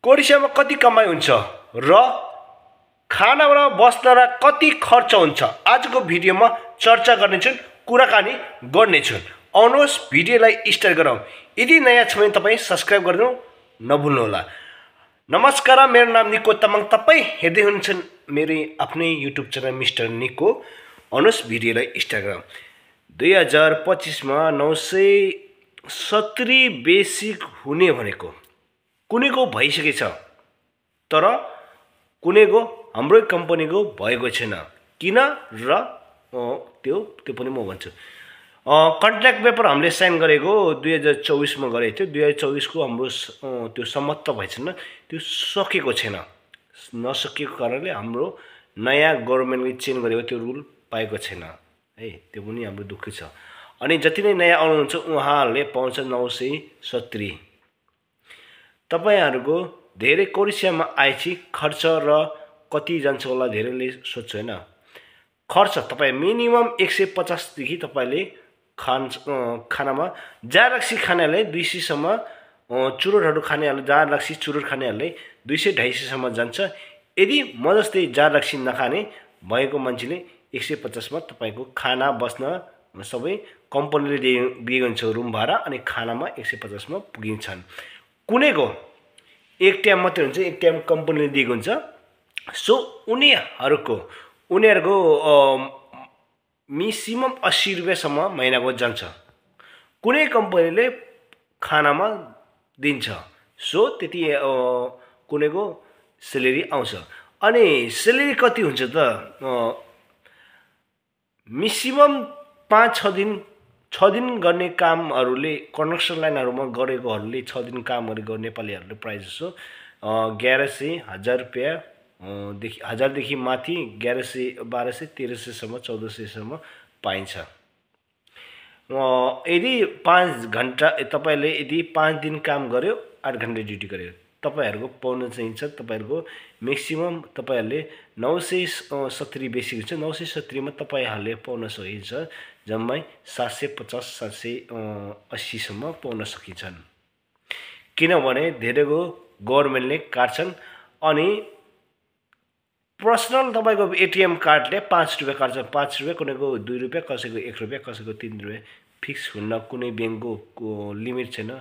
कोरिसियामा कति कमाइ हुन्छ र खाना र बस्न र कति खर्च हुन्छ आजको भिडियोमा चर्चा गर्नेछौँ, कुराकानी गर्नेछौँ। आउनुहोस् भिडियोलाई स्टार्ट गरौँ। यदि नयाँ छ भने तपाईँ सब्स्क्राइब गर्नु नभुल्नुहोला। नमस्कार, मेरो नाम निको तामाङ। तपाईँ हेर्दै हुनुहुन्छ मेरो आफ्नै युट्युब च्यानल मिस्टर निको। आउनुहोस् भिडियोलाई स्टार्ट गरौँ। 2025 मा 970 बेसिक हुने भनेको कुनैको भइसकेछ, तर कुनैको हाम्रै कम्पनीको भएको छैन। किन र त्यो पनि म भन्छु। कन्ट्र्याक्ट पेपर हामीले साइन गरेको 2024 मा गरेको थियो। 2024 को हाम्रो त्यो समाप्त भएछैन, त्यो सकेको छैन। नसकेको कारणले हाम्रो नयाँ गभर्नमेन्टले चेन्ज गरेको त्यो रुल पाएको छैन है। त्यो पनि हाम्रो दुःख छ। अनि जति नै नयाँ आउनुहुन्छ उहाँहरूले पाउँछ 970। तपाईहरुको धेरै कोरिसियामा आएपछि खर्च र कति जान्छ होला धेरैले सोध्छ हैन। खर्च तपाई मिनिमम 150 देखि तपाईले खानामा जारक्सी खानेले 200 सम्म, चुरोटहरु खानेहरुले जारक्सी चुरोट खानेहरुले 200-250 सम्म जान्छ। यदि म जस्तै जारक्सी नखाने भएको मान्छेले 150 मा तपाईको खाना बस्न सबै कम्पनीले दिएको हुन्छ रुम भाडा, अनि खानामा 150 मा पुगिन्छन्। कुनैको एक टाइम मात्रै हुन्छ, एक टाइम कम्पनीले दिएको हुन्छ। सो उनीहरुको मिनिमम 80 रुपैयाँ सम्म महिनाको जान्छ। कुनै कम्पनीले खानामा दिन्छ। सो त्यति कुनैको स्यालेरी आउँछ। अनि स्यालेरी कति हुन्छ त? मिनिमम 5-6 दिन 6 दिन गर्ने कामहरुले कन्स्ट्रक्सन लाइनहरुमा गरेकोहरुले 6 दिन कामहरु गर्ने नेपालीहरुले प्राइस जसो 1100-1000 रुपैयाँ देखि 1000 देखि माथि 1100-1200-1300 सम्म 1400 सम्म पाइन्छ। यदि 5 घण्टा तपाईले यदि 5 दिन काम गर्यो, 8 घण्टा ड्युटी गर्यो, तपाईहरुको पाउन चाहिन्छ। तपाईहरुको म्याक्सिमम तपाईहरुले 970 बेसिक हुन्छ। 970 मा तपाईहरुले पाउन सकिन्छ जम्मै 750-780 सम्म पाउन सकिन्छन्। किनभने धेरैको गभर्नमेन्टले काट्छन्। अनि पर्सनल तपाईको एटीएम कार्डले 5 रुपैयाँ काट्छ। 5 रुपैयाँ, कुनैको 2 रुपैयाँ, कसैको 1 रुपैयाँ, कसैको 3 रुपैयाँ। फिक्स हुन्न, कुनै बैंकको लिमिट छैन।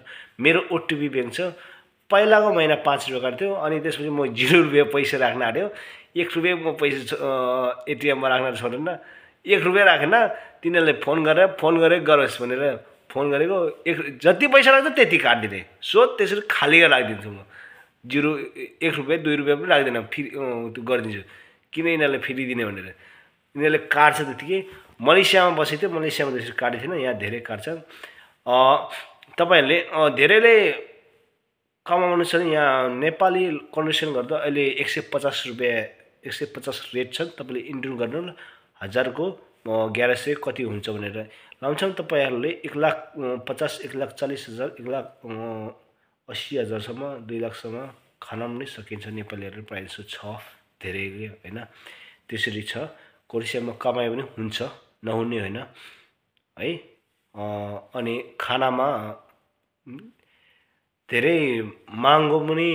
मेरो ओटीपी बैंक छ। पहिलाको महिना 5 रुपैयाँ काट्थ्यो, अनि त्यसपछि म 0 रुपैयाँ पैसा राख्न आड्यो। 1 रुपैयाँ म पैसा एटीएम मा राख्न छोडेन। 1 रुपैयाँ राखेन। तिनीहरुले फोन गरे गरोस् भनेर फोन गरेको, जति पैसा लाग्छ त्यति काट्दिने। सो त्यसरी खाली राख्दिन्छु म। 1 रुपैयाँ 2 रुपैयाँ पनि राख्दैन, फेरि त्यो गर्दिन्छु। किन यिनीहरुले फेरि दिने भनेर। यिनीहरुले काट्छ त्यतिकै। मलेसियामा बसेको थियो, मलेसियामा त्यसरी काटेको थिएन, यहाँ धेरै काट्छन्। तपाईहरुले धेरैले कमाउनु छ। यहाँ नेपाली कन्भर्सन गर्दा अहिले 150 रुपैयाँ 150 रेट छ। तपाईले इन्ट्रु गर्नु न 1000 को 1100 कति हुन्छ भनेर लाउँछन्। तपाईहरुले 1,50,000, 1,40,000, 1,80,000 सम्म, 2 लाख सम्म खान पनि सकिन्छ। नेपालीहरुले प्राय जसो छ धेरैले हैन। त्यसरी छ। कोरिसियामा कमाइ पनि हुन्छ, नहुने हैन है। अनि खानामा धेरै महँगो पनि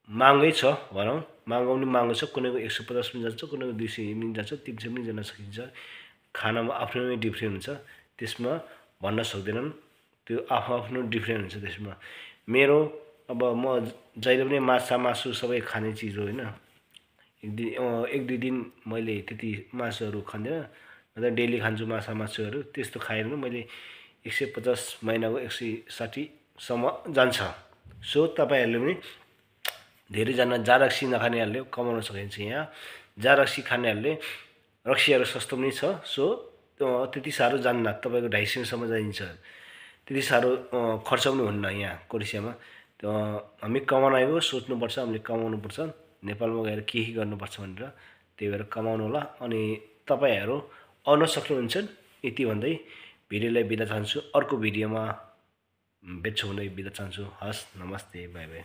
महँगै छ भनौं। महँगो पनि महँगो छ। कुनैको 150 पनि जान्छ, कुनैको 200 पनि जान्छ, 300 पनि जान सकिन्छ। खानामा आफ्नै डिफरेन्ट हुन्छ। त्यसमा भन्न सक्दैनन्। त्यो आफ्नो डिफरेन्ट हुन्छ त्यसमा। मेरो अब म जहिले पनि मासु सबै खाने चीज हो हैन। 1-2 दिन मैले त्यति मासुहरु खान्दैन, मतलब डेली खान्छु मासुहरु। त्यस्तो खाएर मैले 150 महिनाको 160 सम्म जान्छ। सो तपाईहरुले पनि धेरै जना जारक्सी नखानेहरुले कमाउन सकिन्छ। यहाँ जारक्सी खानेहरुले रक्सीहरु सस्तो पनि छ। सो त्यति साह्रो जान्न। तपाईको 250 सम्म जान्छ। त्यति साह्रो खर्च पनि हुन्न यहाँ कोरिसियामा। हामी कमाउन आएको, सोच्नु पर्छ हामीले कमाउनु पर्छ। नेपालमा गएर केही गर्नुपर्छ भनेर, त्यही भएर कमाउनु होला। अनि तपाईहरु आउन सक्नुहुन्छ। यति भन्दै भिडियोलाई बिदा चाहन्छु। अर्को भिडियोमा भेट्छौँ भन्दै बिदा चाहन्छु। हस्, नमस्ते, बाइ बाइ।